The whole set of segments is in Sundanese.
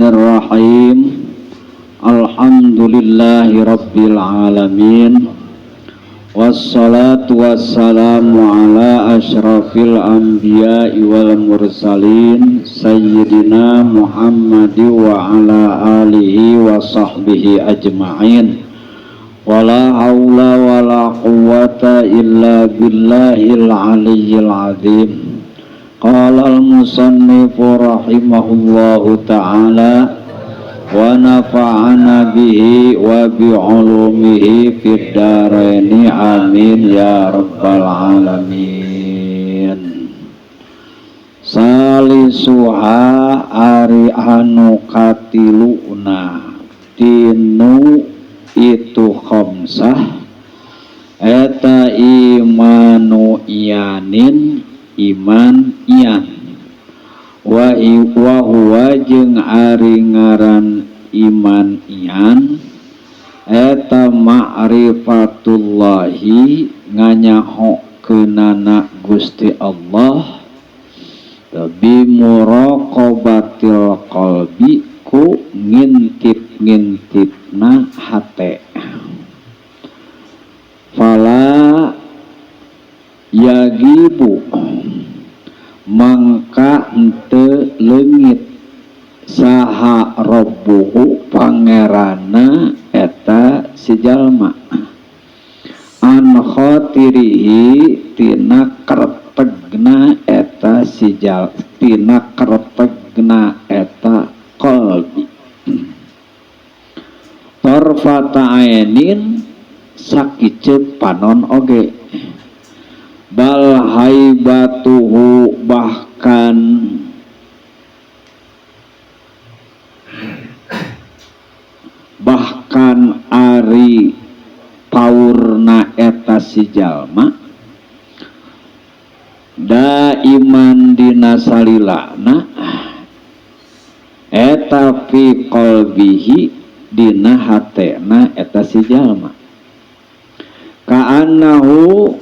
Bismillahirrahmanirrahim. Alhamdulillahi rabbil alamin. Wassalatu wassalamu ala asyrafil anbiya'i wal mursalin sayyidina Muhammad wa ala alihi wa sahbihi ajma'in. Wala haula wala quwwata illa billahil aliyyil azim. Qala al-musannifu rahimahullahu ta'ala wa nafa'ana bihi wa bi'ulumihi fid dharaini amin ya rabbal alamin. Salisuha ari anu katiluna tinu itu khamsah eta imanu iyanin iman iyan wa huwa jeung ari ngaran iman iyan eta ma'rifatullahi nganyahokeunana Gusti Allah bi muraqabatil qalbi ku ngintip-ngintipna hate fala yagibu mangka henteu leungit saha robbuhu pangeranna eta si jalma an khatirihi tina kertegna eta si jal tina kertegna eta qalbi tarfata ainin sakiceup panon oge bal haibatuhu bahkan bahkan ari paurna eta si jalma daiman dina salilana eta fi qalbihi dina hatena eta si jalma ka'annahu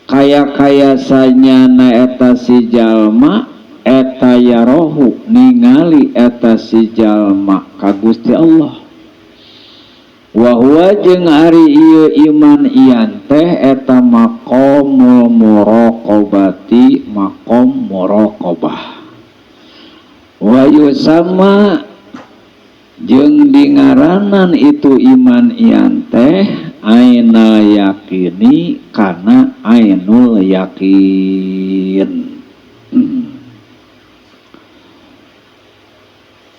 kaya-kaya sanyana eta si jalma eta yarohu ningali eta si jalma ka Gusti Allah wa huwa jeung ari ieu iman ian teh eta maqamul muraqabati maqam muraqabah wa yusama jeung dingaranan itu iman ian teh ainal yakini kana ainul yakin.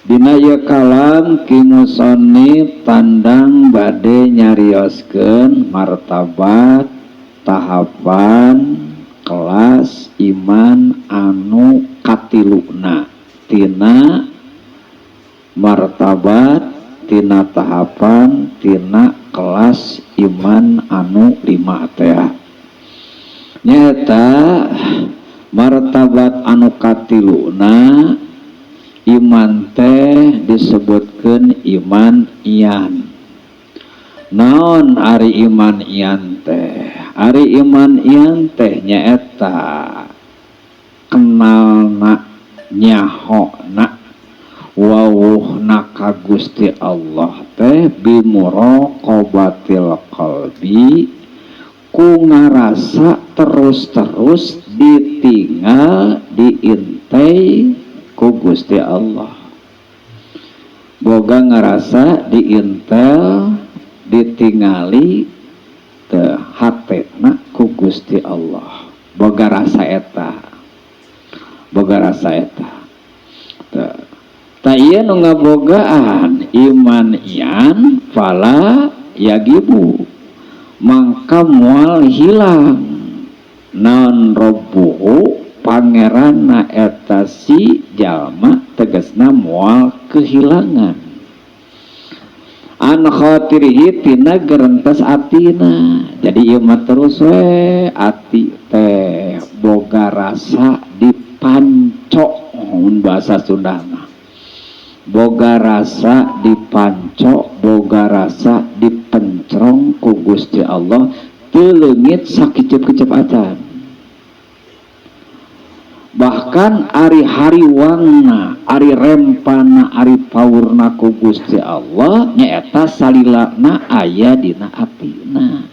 Dina ieu kalam ki musannif tandang bade nyarioskeun martabat tahapan kelas iman anu katiluna tina martabat tina tahapan tina kelas iman anu lima teh nyaeta martabat anu katiluna iman teh disebutkeun iman ian. Naon ari iman ian teh? Ari iman ian teh nyaeta kenalna nyahona wawuhna ka Gusti Allah teh bimuraqabatil qalbi ku ngarasa terus-terus ditinggal diintai ku Gusti Allah. Boga ngarasa diintel ditingali teh hatena ku Gusti Allah. Boga rasa eta. Boga rasa eta. Ta ieu nu ngabogaan iman ian fala yagibu mangka moal hilang naon robbuhu pangeranna eta si jalma tegasna moal kehilangan an khatirihi tina gerentes atina. Jadi ieu mah terus we ati teh boga rasa dipancok mun bahasa Sunda mah boga rasa dipancok boga rasa dipencrong ku Gusti Allah teu leungit sakiceup-kiceup acan. Bahkan Bahkan ari hariwangna, ari rempana, ari paurna ku Gusti Allah nyaeta salilana aya dina atina,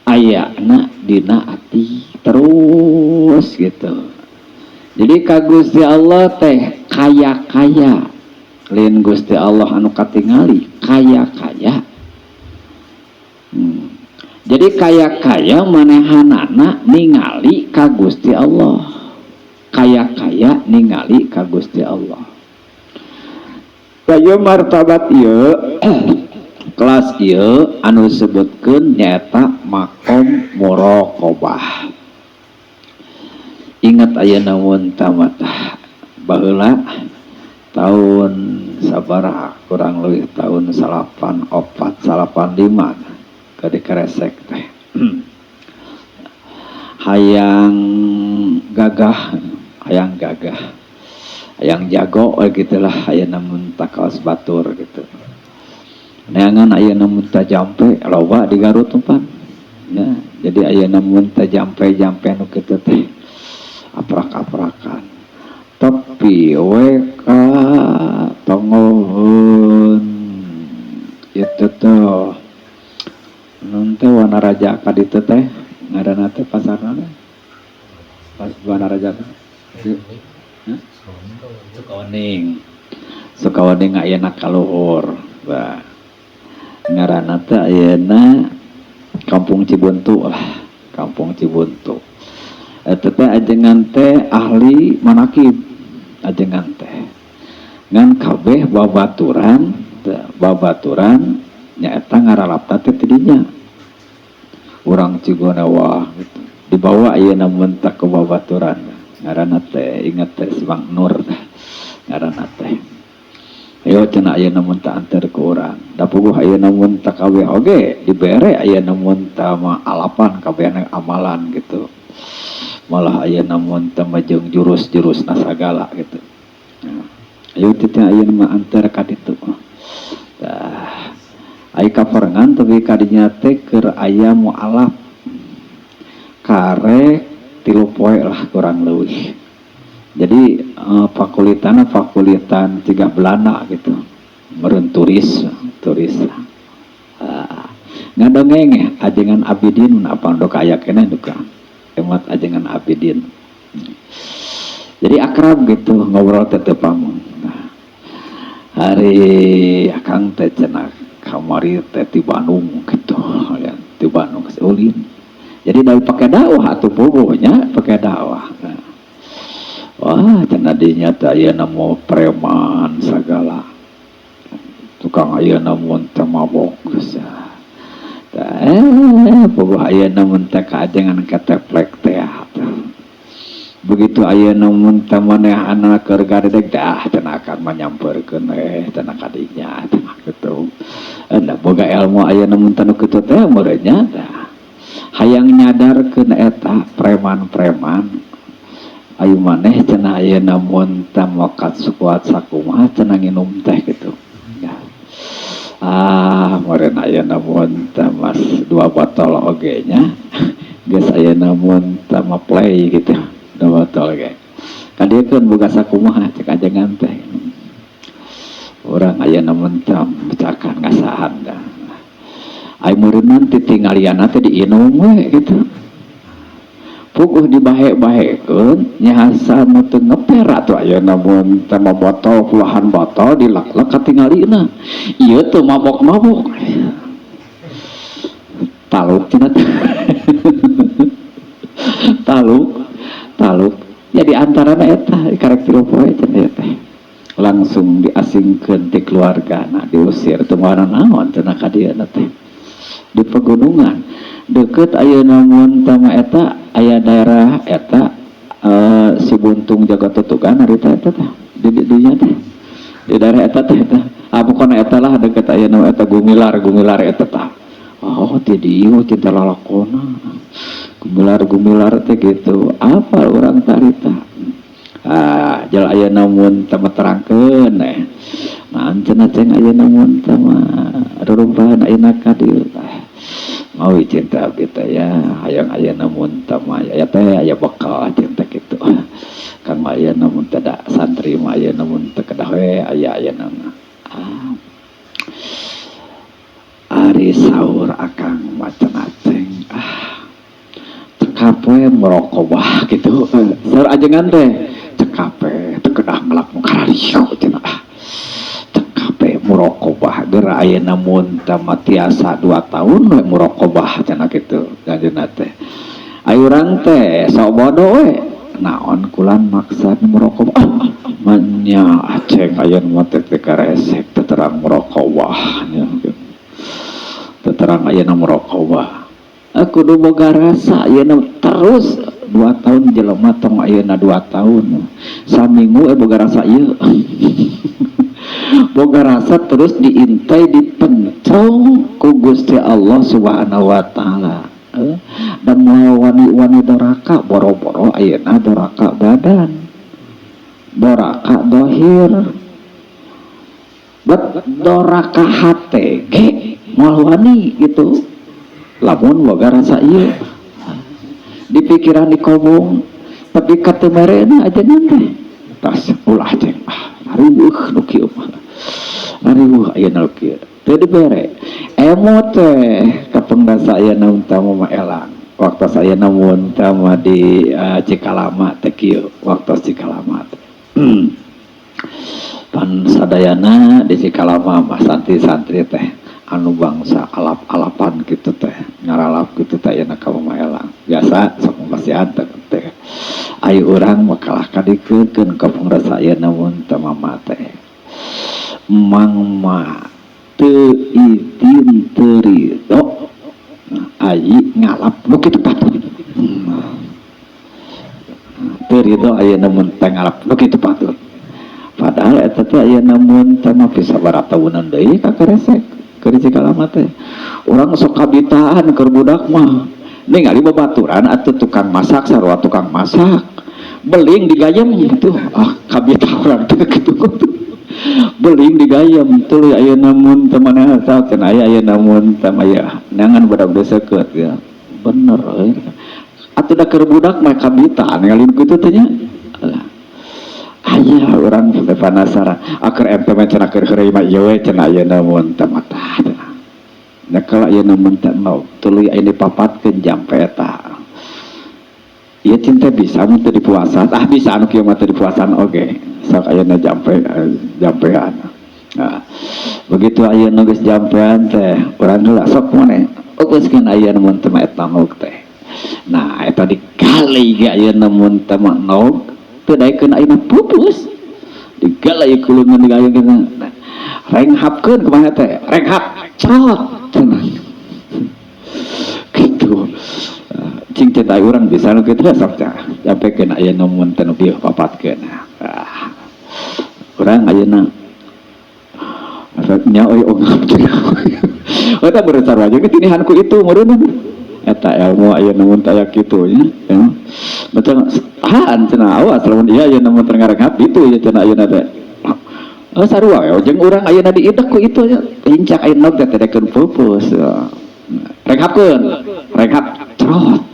ayana dina ati terus gitu. Jadi ka Gusti Allah teh kaya-kaya, lain Gusti Allah anu katingali kaya-kaya. Jadi kaya-kaya manehanana ningali ka Gusti Allah, kaya-kaya ningali ka Gusti Allah. Kaya martabat ieu, kelas ieu anu disebutkeun nyaeta makom muraqabah. Ingat ayeuna mun tamatah baheula tahun sabaraha, kurang lebih tahun 84 85 ke di Kresek teh hayang gagah, hayang gagah, hayang jago gitulah. Ayeuna mun kaos batur gitu, neangan ayeuna mun jampe loba di Garut pan ya. Jadi ayeuna mun jampe-jampe nu kitu teh aprak-aprakan tepi we ka tongoheun itu tuh nun teh Wanaraja ka ditu teh ngaranna teh, pasarna teh pas Wanaraja teh. Sukawening, Sukawening ayeuna kaluhur. Bah, ngaranna teh ayeuna Kampung Cibuntu lah, Kampung Cibuntu. Eta teh ajengan teh ahli manakib ajengan teh, ngan kabeh babaturan babaturan nyaeta ngaralapna teh tidinya urang Cigonewah gitu. Dibawa ayeuna mun ke babaturan ngaranna teh, inget teh, si Bang Nur teh ngaranna teh. Ayo cenah ayeuna mun tah anter ke urang da puguh ayeuna mun tah kabeh oge dibere ayeuna mun tah mah alapan kabeh amalan gitu, malah ayeuna mun tah mah jeung jurus-jurusna sagala gitu. Nah, ayo teh ayeuna mah anter ka ditu. Tah, ai kaparengan tapi kadinya teh keur aya mualaf karek 3 poe lah kurang lebih. Jadi fakulitan fakulitan tiga Belanda gitu meureun, turis turis ngadongeng ya ajengan Abidin apa ndok aya keneh duka emat ajengan Abidin. Jadi akrab gitu ngobrol teh teu pamong. Nah, hari akang teh cenah kamari teh di Bandung gitu ya, di Bandung ulin. Jadi dari pakai dakwah atau puguhnya pakai dakwah. Nah, wah cenah dinya teh ayeuna mau preman segala, tukang ayeuna mun teh mabok geus. Eh, puguh ayeuna mun teh kaajengan keteplek teh. Begitu ayeuna mun teh manehna keur garedeg dah cenah akan manyampeurkeun eh cenah kadinya cenah kitu. Eta boga ilmu ayeuna mun teh nu kitu teh meureun nya tah. Hayang nyadarkeun eta preman-preman, ayu maneh cenah ayeuna mun teh mokat kuat sakumaha cenah nginum teh gitu. Ya. Ah, meureun ayeuna mun teh mas dua botol oge nya. Geus ayeuna mun teh mah play gitu. Dua botol ge. Kadiekeun boga sakumaha cek ajengan teh. Urang ayeuna mun teh becakan ngasahan dah. Ai meureunnan titinggalianna teh diinum we gitu. Puguh dibahe-bahekeun nyahasa nu teu ngeper atuh ayeuna mun teh botol puluhan botol dilak-lak katingalina. Ieu teu mabok-mabok. Taluk cenah teh. Taluk, taluk. Ya di antarana eta karek 3 poe cenah teh. Langsung diasingkeun ti keluargana, diusir teu naon cenah ka dieu teh. Di pegunungan deket ayeuna mun teh mah eta aya daerah eta Sibuntung Jaga Tutugan harita eta teh di dinya teh di daerah eta teh eta ah pokona eta lah deket ayeuna eta Gumilar Gumilar eta tah. Oh, ti dieu cinta lalakona Gumilar Gumilar teh gitu apa urang tarita. Ah, jal ayeuna mun teh mah terangkeun eh nah cenah ceng ayeuna mun teh mah rurumpahan ayeuna ka dieu. Mawi cinta abdi teh ya hayang ayeuna mun teh mah aya teh aya bekal cinta kitu. Kang ayeuna mun teh da santri mah ayeuna mun teu kedah we aya ayeuna mah. Ah. Ari saur akang macan aceng, ah, cekap we muraqabah gitu. Saur ajengan teh cekap we teu kedah ngelap nu kararieu cenah, ah. Cekap we muraqabah geura ayeuna mun teh mah tiasa 2 tahun we muraqabah cenah kitu ajengan teh. Ai urang teh sok bodoh we. Naon kulan maksad muraqabah? Ah, manya aceng ayeuna mah teh teu karesek teu terang muraqabah nya gitu. Teu terang ayeuna muraqabah. Aku kudu boga rasa ayeuna terus 2 tahun jelema tong ayeuna 2 tahun. Saminggu boga rasa ieu. Boga rasa terus diintai dipencong ku Gusti Allah Subhanahu wa taala. Dan moal wani-wani doraka boro-boro ayeuna doraka badan. Doraka dohir. Bet doraka hate ge moal wani gitu. Lamun boga rasa ieu di pikiran dikobong tapi kata merena aja nanti tas ulah ceng, ah, riweuh nu kieu mah, riweuh ayeuna nu kieu teu dibere emot teh kapengdah ayeuna utama mah elang waktu saya namun utama di Cikalama teh kieu waktu Cikalama teh. Pan sadayana di Cikalama mah santri-santri teh anu bangsa alap-alapan gitu teh ngaralap gitu teh ayeuna ka Mama Elang biasa sok masihan teh teh ayo urang mah kalah kadikeun ka pangrasa ayeuna mun teh mama teh mang mah teu izin teu ridho ayi ngalap nu kitu patut, teu ridho ayeuna mun teh ngalap nu kitu patut, padahal eta teh ayeuna mun teh mah bisa sabaraha taunan deui ka karesek keur Cikalama teh urang sok kabitaan keur budak mah ningali babaturan atuh tukang masak sarua tukang masak beling digayem gitu, ah, kabita urang teh kitu beling digayem tuluy ayeuna mun teh maneh teh cenah aya ayeuna mun teh mah ya neangan budak seukeut ya bener euy atuh da keur budak mah kabita ningali kitu teh nya aya urang teh penasaran akur ente mah cenah keur heureuy mah ieu we cenah ayeuna mun teh mah tah cenah nyekel ayeuna mun teh no tuluy aya dipapatkeun jampe eta ieu cinta bisa mun teu dipuasan, ah, bisa anu kieu mah teu dipuasan oge sok ayeuna jampe jampean. Nah, begitu ayeuna geus jampean teh urang heula sok maneh geuskeun ayeuna mun teh mah eta nog teh, nah eta digali ge ayeuna mun teh mah nog teu daekeun ayeuna pupus digalai kulungan digalai gitu. Nah, renghapkeun kumaha teh renghap cerot cenah gitu cing cinta urang bisa nu kitu sok teh jampekeun ayeuna mun teh nu kieu papatkeun, ah, urang ayeuna nya euy ongap cenah eta beureuh sarua jeung tinihan ku itu meureun eta ilmu ayeuna mun teh aya kitu nya ya betul tahan cenah awas lamun ieu ayeuna mun teu ngarenghap itu ya cenah ayeuna teh oh sarua we jeung urang ayeuna diidek ku itu nya incak ayeuna teh teh daekeun pupus renghapkeun renghap cerot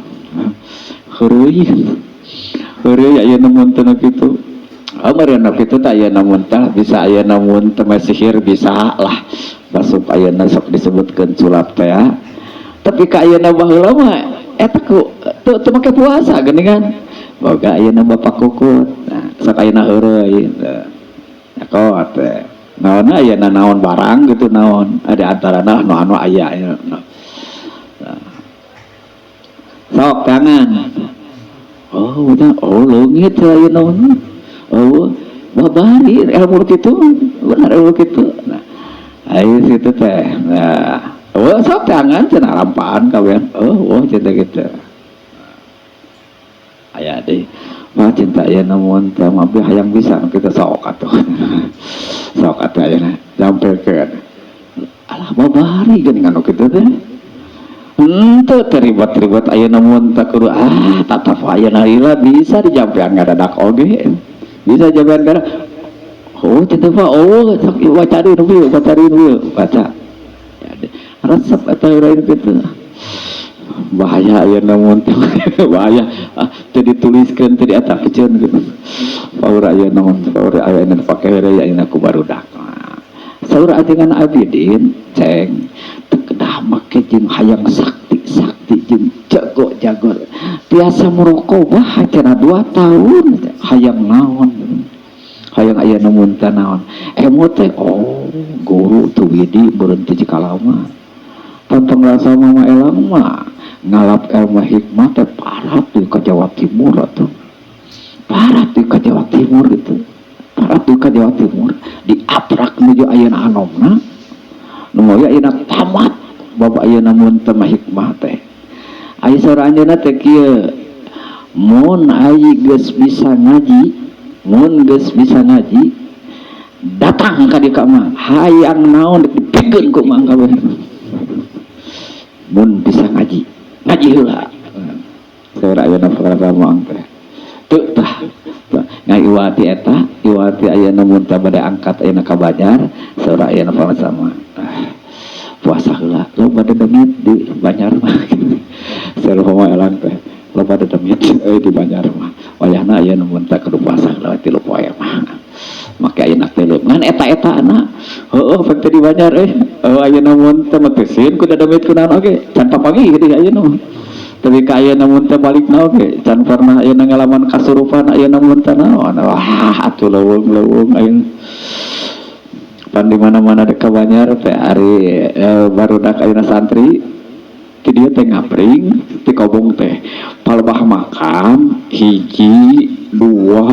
heureuy heureuy ayeuna mun teu kitu. Oh, meureun kitu teh ayeuna mun teh bisa ayeuna mun teh mah sihir bisa lah masuk ayeuna sok disebutkeun sulap teh ya. Tapi ka ayeuna baheula mah eta ku teu teu make puasa geuningan boga ayeuna bapak kukut, nah sok ayeuna heureuy nyakot teh naonna ayeuna naon barang gitu naon ada antarana nu anu aya ya. Nah. Sok tangan oh udah oh leungit ayeuna mah oh babari ilmu kitu benar ilmu kitu, nah ayo situ teh, nah oh sok tangan cenah lampaan kawean oh oh cinta kitu aya deui mah cinta ayeuna mun teh mah hayang bisa kita sok atuh sok atuh ayeuna jampekeun alah babari geuningan nu kitu teh henteu teh ribet-ribet ayeuna mun teh kudu ah tatap ayeuna lila bisa dijampean ngadadak oge bisa jampean kada oh cinta mah oh sok baca deui nu bieu baca deui nu bieu baca resep eta urang kitu. Bahaya aya namun bahaya ah, teu dituliskeun, teu diatakeun gitu. Paur aya namun, paur aya nu dipake heureuy ayeuna ku barudak. Saur ajengan Abidin, ceng teu kedah make jeung hayang sakti sakti jeung jago jago. Tiasa muraqabah cenah 2 tahun, hayang naon, hayang aya namun teh naon, emot teh. Oh, guru tuh widi berhenti cikalama pan pengrasa Mama Elang mah ngalap ilmu hikmah teh parah tuh ke Jawa Timur atuh, parah tuh ke Jawa Timur gitu, parah tuh ke Jawa Timur diaprak menuju ayeuna anomna nu moya ayeuna tamat bapak ayeuna mun teh hikmah teh. Aya saur anjeunna teh kieu, mun ai geus bisa ngaji, mun geus bisa ngaji, datang ka dieu ka mah, hayang naon dipikeun ku mang kabeh mun bisa ngaji. Ngaji heula saur ayeuna perkara mang teh teu tah ngaiwati eta iwati ayeuna mun teh bade angkat ayeuna ka Banjar. Saur ayeuna sama puasa heula, loba dedemit di Banjar mah. Saur Mama Elang teh loba dedemit euy di Banjar mah, wayahna ayeuna mun teh kudu puasa heula 3 poe mah, make ayeuna teh ngan eta-eta na heueuh pek teh di Banjar euy. Oh, ayeuna mun teh mah teu sieun ku dedemit ku naon oge, can papanggih di ayeuna mah. Tapi ka ayeuna mun teh balikna oge can pernah ayeuna ngalaman kasurupan ayeuna mun teh naon. Wah atuh leuweung-leuweung ayeuna pan di mana-mana dek ka Banjar teh ari barudak ayeuna santri ti dieu teh ngapring ti Kobong teh palebah makam hiji dua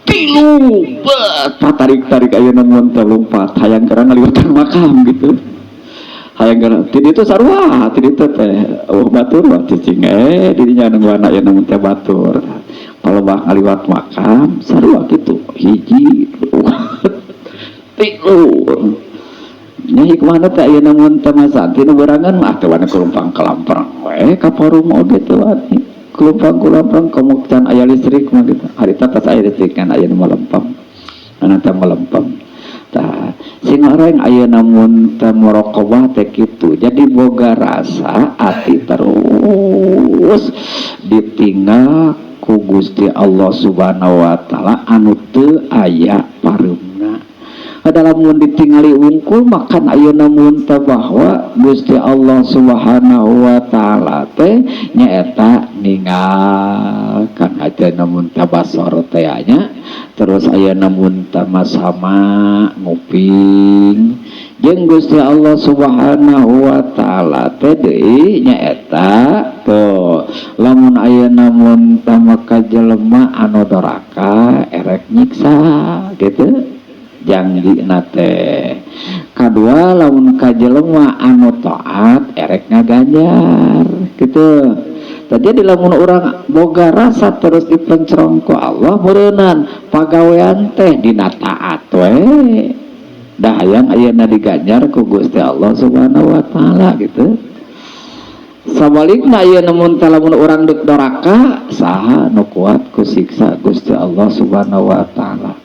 tilu bet tarik-tarik ayeuna mun teh lompat hayang keur ngaliwatan makam gitu, hayang keur ti ditu sarua ti ditu teh. Oh, batur mah cicing dirinya nungguan ayeuna mun teh batur palebah ngaliwat makam sarua gitu, hiji dua tilu nya. Hikmahna teh ayeuna mun teh mah santri nu berangan mah teh wani kulumpang kelamprang we ka forum oge teh wani kulumpang kulumpang, komo can aya listrik mah gitu. Harita tas aya listrik kan aya nu melempem anu teh melempem. Tah sing orang ayeuna mun teh muraqabah teh kitu, jadi boga rasa ati terus ditinggal ku Gusti Allah Subhanahu wa taala anu teu aya pareumna. Dalam mun ditingali wungkul makan ayeuna mun teh bahwa Gusti Allah Subhanahu wa taala teh nyaeta ningal kan aja namun teh basor teh nya. Terus ayeuna mun teh sama nguping jeung Gusti Allah Subhanahu wa taala teh deui nyaeta tuh lamun ayeuna mun teh maka jelema anu doraka erek nyiksa gitu jangjina teh. Kadua, lamun ka jelema anu taat erek ngaganjar gitu. Tadi di lamun urang boga rasa terus dipencerong ku Allah meureunnan pagawean teh dina taat we dah hayang ayeuna diganjar ku Gusti Allah Subhanahu wa taala gitu. Sabalikna ayeuna mun teh lamun urang deuk doraka, saha nu kuat ku siksa Gusti Allah Subhanahu wa taala,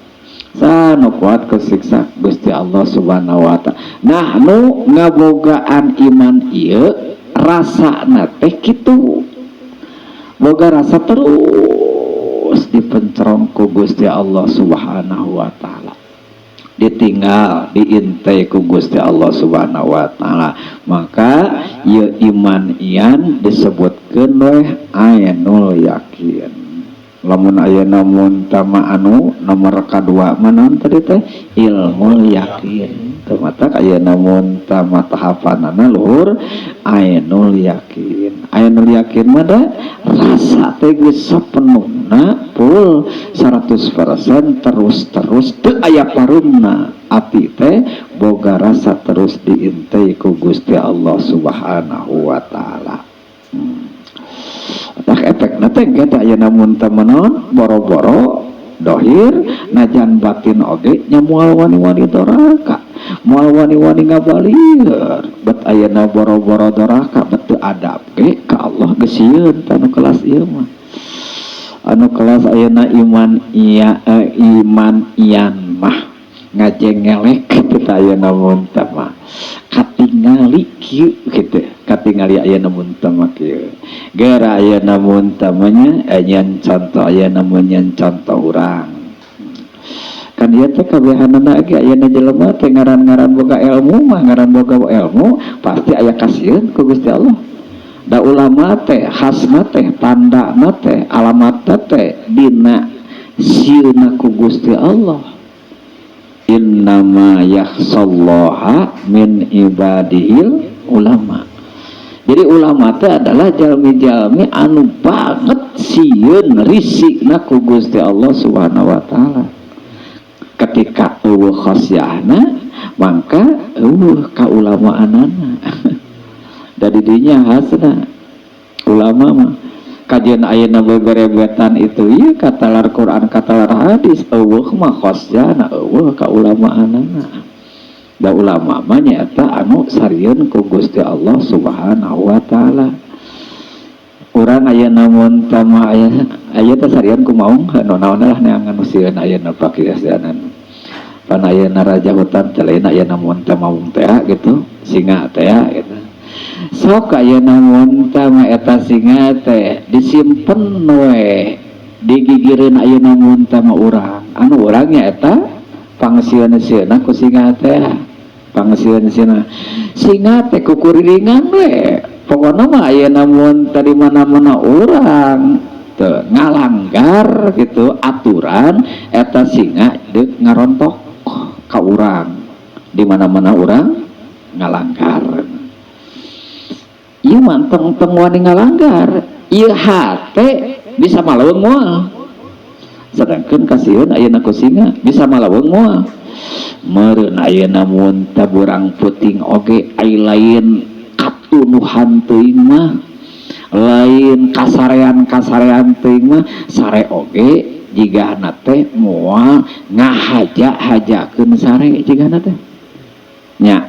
saha nu kuat ku siksa Gusti Allah Subhanahu wa taala? Nah, nu ngabogaan iman ieu rasana teh kitu, boga rasa terus dipencerong ku Gusti Allah Subhanahu wa taala, ditinggal diintai ku Gusti Allah Subhanahu wa taala. Maka ieu iman ian disebutkeun weh ainul yakin. Lamun ayeuna mun tama anu nomor kadua mah naon tadi teh? Ilmu yakin. Teu matak ayeuna mun tama tahapanana luhur ainul yakin. Ainul yakin mah da rasa teh geus sapenuhna full 100% terus-terus teu aya parumna, ati teh boga rasa terus diintai ku Gusti Allah Subhanahu wa taala. Tak efekna teh engke teh ayeuna mun teh naon boro-boro dohir najan batin oge nya moal wani-wani doraka, moal wani-wani ngabalieur. Bet ayeuna boro-boro doraka, bet teu adab ge ka Allah geus sieun. Tah nu kelas ieu mah, anu kelas ayeuna iman iya iman ian mah ngajengelek kitu teh ayeuna mun teh mah katingali kieu kitu. Katingali ayeuna mun teu mah kieu. Gera ayeuna mun teu mah nya nyeun contoh, ayeuna mun nyeun contoh urang. Kan ieu teh kabehanana ge ayeuna jelema teh ngaran-ngaran boga ilmu mah, ngaran boga ilmu pasti aya kasieun ku Gusti Allah. Da ulama teh khasna teh, tandana teh, alamatna teh dina sieuna ku Gusti Allah. Innama yakhsallaha min ibadihil ulama. Jadi ulama teh adalah jalmi-jalmi anu banget sieun risikna ku Gusti Allah Subhanahu wa taala. Ketika eueuh khasyahna maka eueuh kaulamaanana. Da didinya hasna ulama mah kajian ayeuna beberebetan itu ieu katalar Quran katalar hadis eueuh mah khasyahna, eueuh kaulamaanana. Da ulama mah nyaeta anu sarieun ku Gusti Allah Subhanahu wa taala. Urang ayeuna mun tama aya aya teh sarian ku maung nu naon lah neangan nu sieun ayeuna pakiasianan. Pan ayeuna raja hutan teh lain ayeuna mun teh maung teh gitu, singa teh gitu. Sok ayeuna mun teh mah eta singa teh disimpen we digigireun ayeuna mun teh mah urang. Anu urang nya eta pangsieun-sieunna ku singa teh. Pangsieun-sieunna. Singa teh kukurilingan we. Pokokna mah ayeuna mun tadi mana-mana urang teu ngalanggar gitu aturan eta singa deuk ngarontok ka urang. Di mana-mana urang ngalanggar. Ieu mah tong wani ngalanggar. Ieu hate bisa malaweng moal. Sedangkan kasieun ayeuna ku singa bisa malaweng moal. Meureun ayeuna mun teh burang peuting oge ai lain katunuhan teuing mah, lain kasarean-kasarean teuing mah, sare oge jigana teh moal ngahaja-hajakeun sare jigana teh. Nya.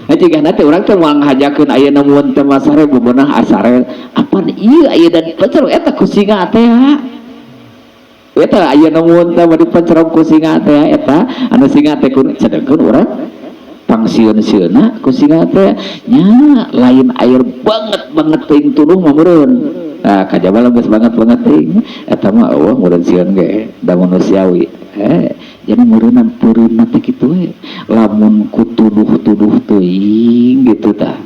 Jigana teh urang teh moal ngahajakeun ayeuna mun teh mah sare bebenah asare apan ieu ayeuna dipencerong eta ku singa teh. Eta ayeuna mun teh mah dipencerong ku singa teh eta anu singa teh kudu sedengkeun urang pangsieun-sieunna ku singa teh nya lain air banget banget teuing tuduh mah meureun. Nah, kajaba geus banget banget teuing eta mah eueuh meureun sieun ge da manusiawi. Jadi meureunan peureunna teh kitu we. Lamun ku tuduh-tuduh teuing gitu tah.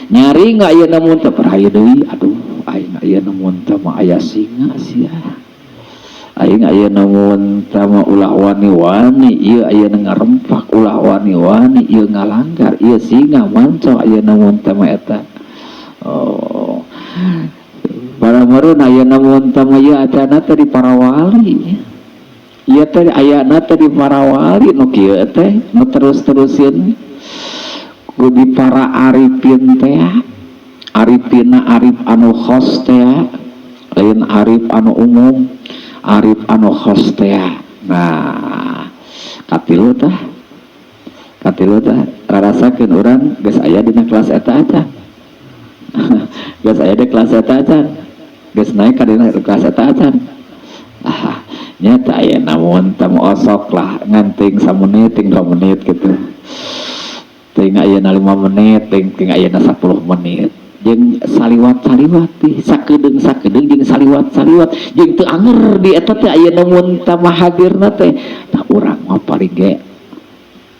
Nyari nggak ayeuna mun teh peraya deui, aduh aing ayeuna mun teh mah aya singa sia. Aing ayeuna mun teh mah ulah wani-wani ieu ayeuna ngarempak ulah wani-wani ieu ngalanggar ieu singa manco ayeuna mun teh mah eta. Oh. Para meureun ayeuna mun teh mah ieu acana teh di para wali. Ieu teh ayana teh di para wali nu kieu teh nu terus-terusin ku di para arifin teh. Arifina arif anu khos teh, lain arif anu umum, arif anu khos teh. Nah, katilu tah. Katilu tah rarasakeun urang geus aya dina kelas eta acan. Geus aya di kelas eta acan. Geus naik ka dina kelas eta acan. Ah, nyata aya namun tamu osok lah nganting samenit ting 2 menit gitu. Ting ayeuna 5 menit, ting ting ayeuna 10 menit. Jeung saliwat-saliwat teh sakedeung-sakedeung jeung saliwat-saliwat jeung teu anger di eta teh ayeuna mun tama hadirna teh. Tah urang mah paling ge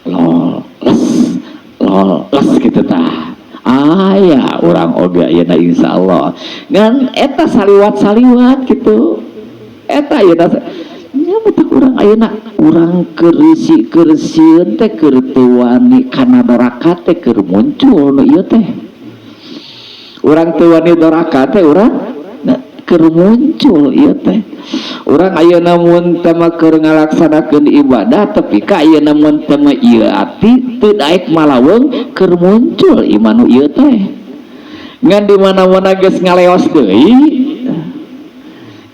lol les lol les gitu tah. Aya urang oge ayeuna insyaallah. Ngan eta saliwat-saliwat gitu. Eta ayeuna nya mah urang ayeuna urang keur risi keur sieun teh keur teu wani kana doraka teh keur muncul nu ieu teh. Urang teu wani doraka teh urang keur muncul ieu teh. Urang ayeuna mun teh mah keur ngalaksanakeun ibadah tapi ka ayeuna mun teh mah ieu ati teu daek malaweung keur muncul iman nu ieu teh. Ngan di mana-mana geus ngaleos deui.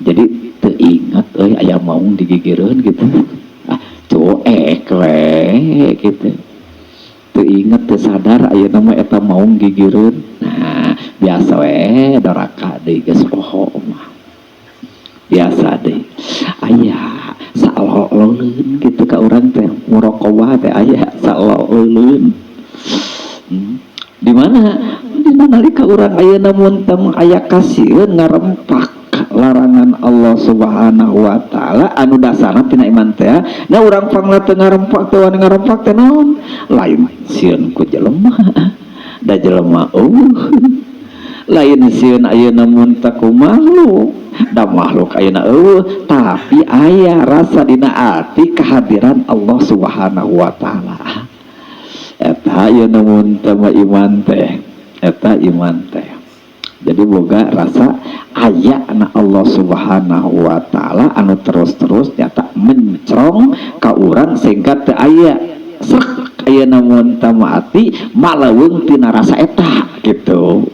Jadi teu ingat euy aya maung digigireun gitu. Ah cuek we gitu. Teu inget teu sadar ayeuna mah eta maung gigireun. Nah, biasa we doraka deui geus poho mah. Biasa deui. Aya salololeun gitu ka urang teh muraqabah teh aya salololeun. Di mana? Dina nalika urang ayeuna mun teu aya kasieun ngarempak larangan Allah Subhanahu wa taala anu dasarna tina iman teh. Nah, urang pangna teu ngarempak, teu wani ngarempak teh naon? Lain sieun ku jelema, da jelema euweuh. Lain sieun ayeuna mun teh ku makhluk, da makhluk ayeuna euweuh, tapi aya rasa dina ati kehadiran Allah Subhanahu wa taala. Eta ayeuna mun teh iman teh, eta iman teh. Jadi boga rasa aya na Allah Subhanahu wa taala anu terus-terus nyata mencrong ka urang sehingga teu aya srek ayeuna mun teh ati maleuweung tina rasa eta gitu.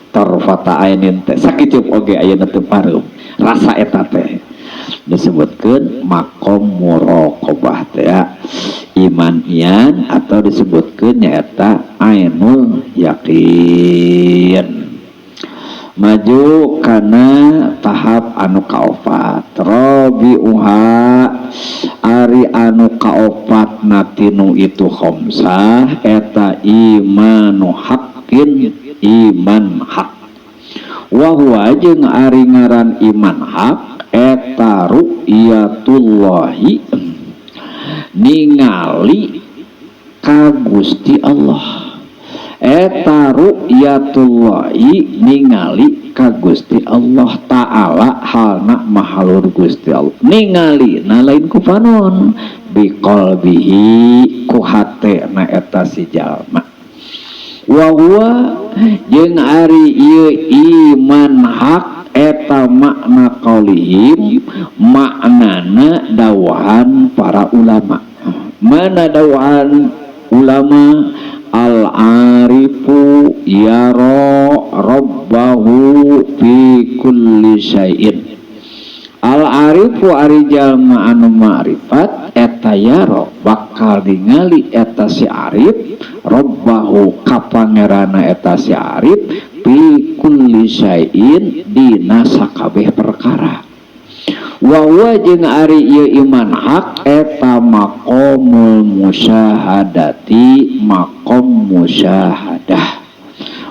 Tarfata ainin teh sakitu oge ayeuna teu pareum rasa eta teh, disebutkeun makom muraqabah teh ya. Iman ian atau disebutkeun nyaeta ainul yakin. Maju kana tahap anu kaopat, robiuha, ari anu kaopat natinu itu khamsah eta imanu haqqin, iman hak. Wa huwa jeung ari ngaran iman hak eta ru'yatullahi, ningali ka Gusti Allah. Eta ru'yatullahi, ningali ka Gusti Allah Ta'ala, halna mahalur Gusti Allah. Ningali na lain ku panon, biqalbihi, ku hatena eta si jalma. Wa huwa jeung ari ieu iman hak eta makna qaulihim, maknana dawahan para ulama. Mana dawahan ulama? Al-arifu yara rabbahu fi kulli syai'in. Al-arifu, ari jalma anu ma'rifat, eta yaro, bakal ningali eta si arif, rabbahu, ka pangerana eta si arif, fi kulli syai'in, dina sakabeh perkara. Wa huwa jeung ari ieu iman hak eta maqamul musyahadati, maqam musyahadah.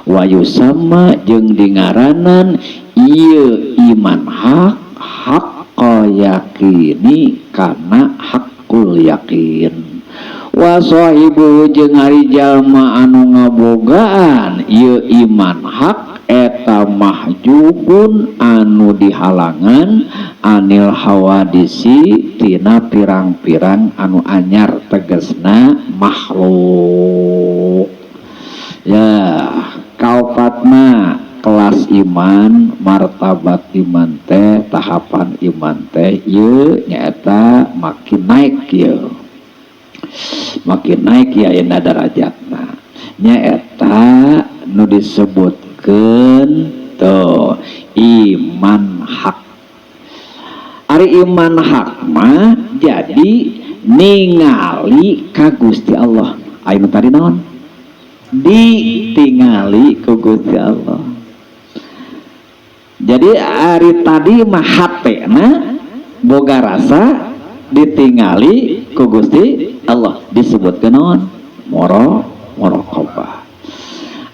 Wa yusamma, jeung dingaranan ieu iman hak haqqa yaqini, kana haqqul yakin. Wa sahibu, jeung ari jalma anu ngabogaan ieu iman hak eta mahjubun, anu dihalangan, anil hawadisi, tina pirang-pirang anu anyar, tegesna makhluk. Ya, kaopatna kelas iman, martabat iman teh, tahapan iman teh ieu nyaeta makin naik ieu, makin naik ya ayeuna darajatna, nyaeta nu disebutkeun tuh iman hak. Ari iman hak mah jadi ningali ka Gusti Allah. Ayeuna tadi naon? Ditingali ku Gusti Allah. Jadi ari tadi mah hatena boga rasa ditingali ku Gusti Allah, disebutkeun naon? Muraqabah.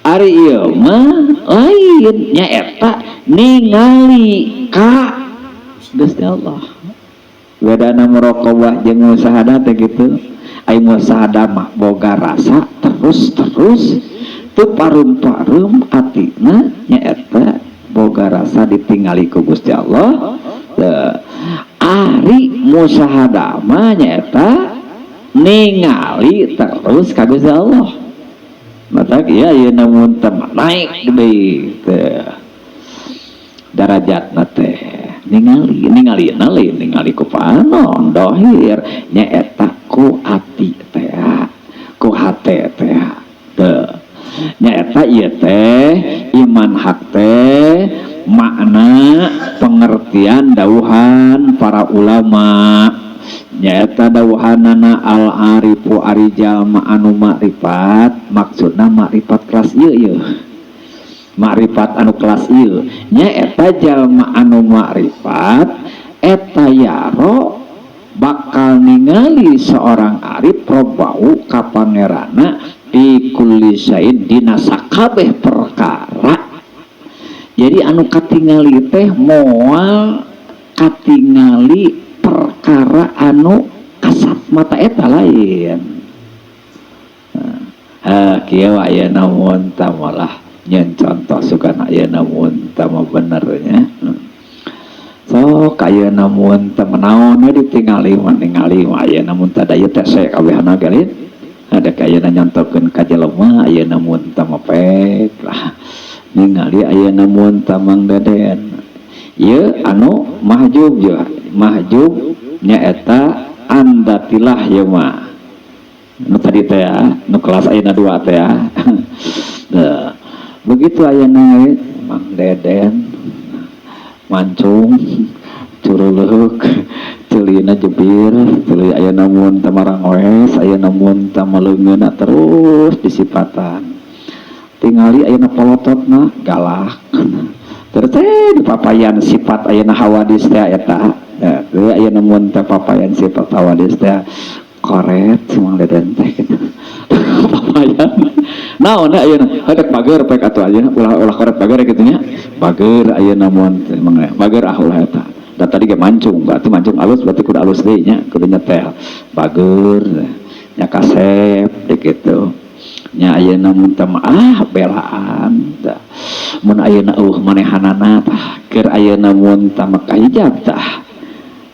Ari ieu mah lain, nyaeta ningali ka Gusti Allah. Bedana muraqabah jeung musyahadah teh gitu. Ai musyahadah mah boga rasa terus-terus teu pareum-pareum atina, nyaeta boga rasa ditingali ku Gusti Allah. Teu. Ari musyahadah mah nyaeta ningali terus ka Gusti Allah. Mata ieu ayeuna mun teh naik deui teh darajatna teh, ningali, ningali lain ningali ku panon dohir, nyaeta ku ati teh, ku hate teh. Teu nyaeta ieu teh iman hak teh makna pengertian dauhan para ulama, nyaeta dawuhanana al arifu, ari jalma anu makrifat, maksudna makrifat kelas ieu, ieu makrifat anu kelas ieu, nyaeta jalma anu makrifat eta yaro, bakal ningali seorang arif, robbahu, ka pangerana, fi kulli syai'in. dina sakabeh perkara. Jadi anu katingali teh moal katingali perkara anu kasat mata eta lain. Nah, kieu ayeuna mun malah nyeun contoh sugan ayeuna mun mah bener nya. Sok ayeuna mun teh naon we ditingali mah, ningali mah ayeuna mun teh da ieu teh kabehana ge lain. Ada ayeuna nyontokeun ka jelema ayeuna mun teh mah pek lah. Ningali ayeuna mun teh Mang Deden. Ieu anu mahjub ye, mahjub nyaeta andatilah ieu mah. Nu tadi teh ya, nu kelas ayeuna 2 teh ya. Nah, begitu ayeuna Mang Deden mancung curuleuk ceulina jebir tuluy ayeuna mun teh marangwes ayeuna mun teh maleungeunna terus disipatan tingali ayeuna polototna galak terus teh dipapayan sifat ayeuna hawadis teh eta teh ayeuna mun teh papayan sifat hawadis teh koret Mang Deden teh gitu. Papayan naon ayeuna hadek bager pek atuh ayeuna ulah ulah koret bager kitu nya bager ayeuna mun teh Mang bager ah ulah eta da tadi ge mancung berarti mancung alus berarti kudu alus deui nya kudu nyetel bager nya kasep deui kitu nya ayeuna mun teh ah belaan tah mun ayeuna eueuh manehanana tah keur ayeuna mun teh mah kahijab tah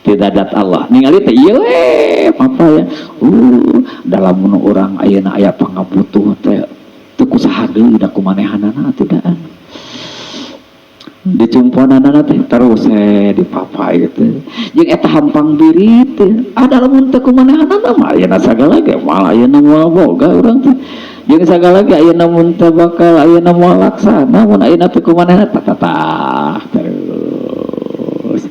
tidak dat Allah ningali teh ieu we apa ya dalam mun urang ayeuna aya pangabutuh teh teu kusaha deui da kumanehanana atuh daan dicumponanana teh terus dipapai gitu jeung eta hampang birit teh ada lamun teu kumanehanana mah ayeuna sagala ge moal ayeuna moal boga urang teh jeung sagala ge ayeuna mun teu bakal ayeuna moal laksana mun ayeuna teu kumanehanana tah terus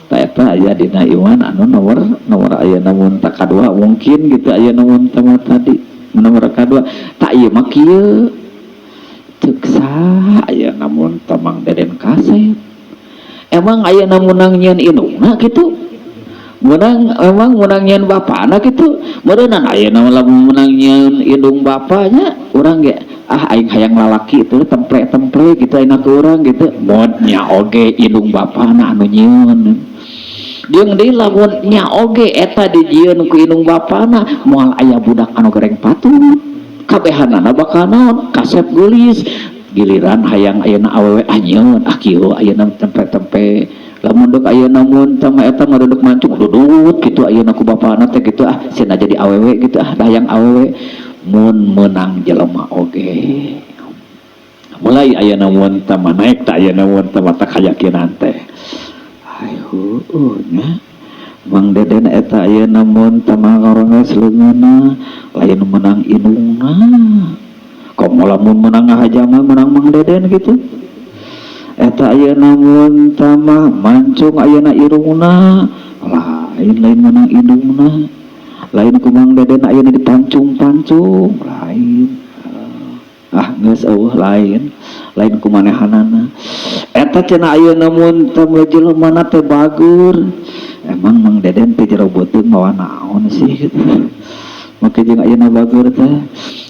tah eta aya dina iman anu nomor nomor ayeuna mun tah kadua mungkin gitu ayeuna mun teh mah tadi nomor kadua tak ieu mah kieu ceuk saha ayeuna mun teh Mang Deden kasep emang ayeuna meunang nyieun indungna kitu meunang emang meunang nyieun bapana kitu meureunnan ayeuna lamun meunang nyieun indung bapanya urang ge ah aing hayang lalaki itu temple-temple gitu ayeuna ku urang gitu mod nya oge indung bapana anu nyieun jeung deui lamun nya oge eta dijieun ku indung bapana moal aya budak anu goreng patut kabehanana bakal naon kasep geulis giliran hayang ayeuna awewe ah nyieun ah kieu ayeuna tempe-tempe lamun deuk ayeuna mun teh mah eta mah duduk mancung dudut kitu ayeuna ku bapana teh kitu ah cenah jadi awewe gitu ah hayang awewe mun meunang jelema oge mulai ayeuna mun teh mah naik tah ayeuna mun teh mah kayakinan teh ayo nya Mang Deden eta ayeuna mun teh mah ngaronges leungeunna lain meunang indungna komo lamun meunang ngahaja mah meunang Mang Deden gitu eta ayeuna mun teh mah mancung ayeuna irungna lain lain meunang indungna lain ku Mang Deden ayeuna dipancung-pancung lain ah geus eueuh lain lain ku manehanana eta cenah ayeuna mun teh jelema teh bagur emang Mang Deden teh jero beuteung mawa naon sih gitu make jeung ayeuna bagur teh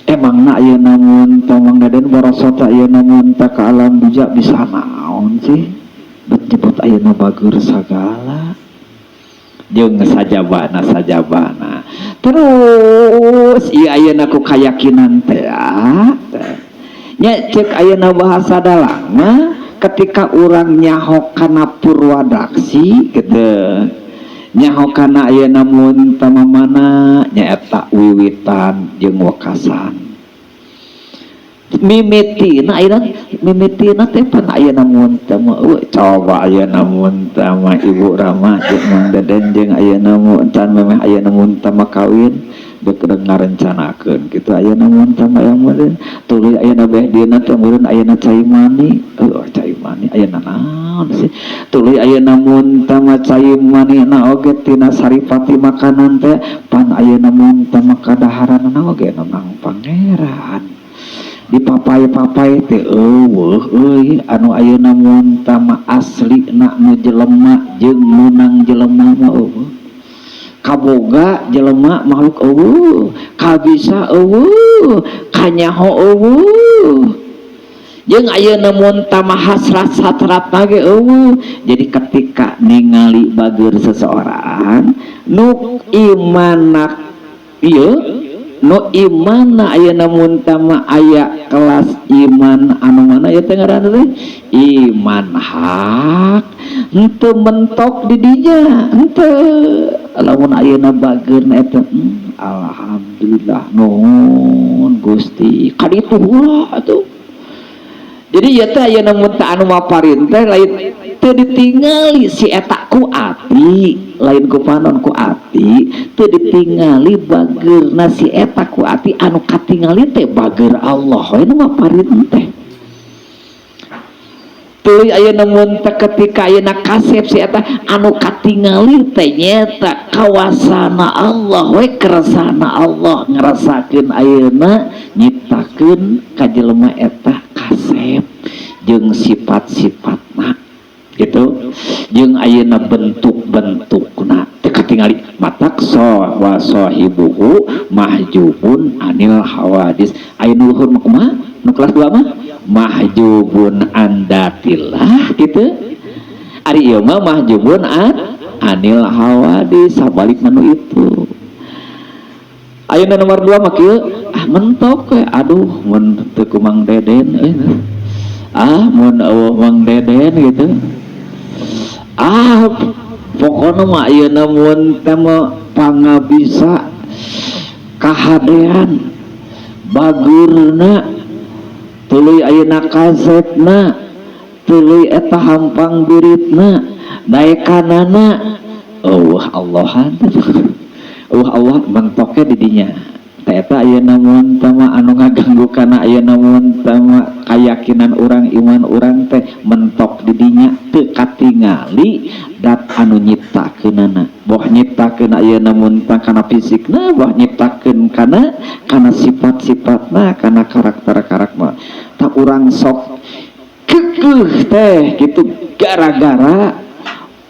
emangna ayeuna mun teh Mang Deden borosot ayeuna mun teh ka alam bija bisa naon sih bet nyebut ayeuna bagur sagala jeung sajabana sajabana terus ieu ayeuna ku kayakinan teh nya ceuk ayeuna bahasa dalang mah ketika urang nyaho kana purwadaksi gitu nyaho kana ayeuna mun teh mana nyaeta wiwitan jeung wekasan mimitina ayeuna mimitina teh pan ayeuna mun teh mah coba ayeuna mun teh mah Ibu Rama jeung Mang Deden jeung ayeuna mun can memeh ayeuna mun teh mah kawin deuk ngarencanakeun kitu ayeuna mun teh mah yang meureun tuluy ayeuna beh dieuna teh meureun ayeuna cai mani eueuh cai mani ayeuna naon sih tuluy ayeuna mun teh mah cai mani na oge tina saripati makanan teh pan ayeuna mun teh mah kadaharanna oge nang pangeran dipapai-papai teh eueuh euy anu ayeuna mun teh mah aslina nu jelema jeung meunang jelema mah eueuh kaboga jelema makhluk eueuh kabisa eueuh kanyaho eueuh. Euweuh. Jeung ayeuna mun tama hasrat-hasrat ge euweuh. Jadi ketika ningali bageur seseorang nu imanak ieu, nu imanna ayeuna mun tama aya kelas iman anu mana ieu teh ngaranna teh iman hak, henteu mentok di dinya, henteu. Lamun ayeuna bageurna eta, alhamdulillah, nuhun Gusti, kaditu heula atuh. Jadi ieu teh ayeuna mun teh anu maparin teh lain teu ditingali si eta ku ati, lain ku panon, ku ati teu ditingali bageurna si eta ku ati, anu katingali teh bageur Allah we nu maparin teh. Tuluy ayeuna mun teh ketika ayeuna kasep si eta, anu katingali teh nyaeta kawasana Allah we, kersana Allah ngerasakeun ayeuna nyiptakeun ka jelema eta kasep jeung sifat-sifatna gitu, jeung ayeuna bentuk-bentukna teu katingali. Matak so wa sahibuhu mahjubun anil hawadis. Aya nu luhur mah kumaha? Nu kelas 2 mah mahjubun andatillah gitu. Ari ieu mah mahjubun anil hawadis, sabalik manu itu. Ayeuna nomor 2 mah kieu, ah mentok we, aduh mun teu ku Mang Deden euy. Ah mun euweuh Mang Deden gitu. Ah pokona mah ayeuna mun teh mah pangabisa kahadean bageurna, tuluy ayeuna kasepna, tuluy eta hampang biritna, daekanana, euweuh Allahan, euweuh Allah, mentoknya di dinya. Teh eta ayeuna mun teh mah anu ngaganggu kana ayeuna mun teh mah kayakinan urang, iman urang teh mentok di dinya, teu katingali dat anu nyiptakeunana, boh nyiptakeun ayeuna mun teh kana fisikna, boh nyiptakeun kana sifat-sifatna, kana karakter-karakter. Tak urang sok kekeuh teh gitu gara-gara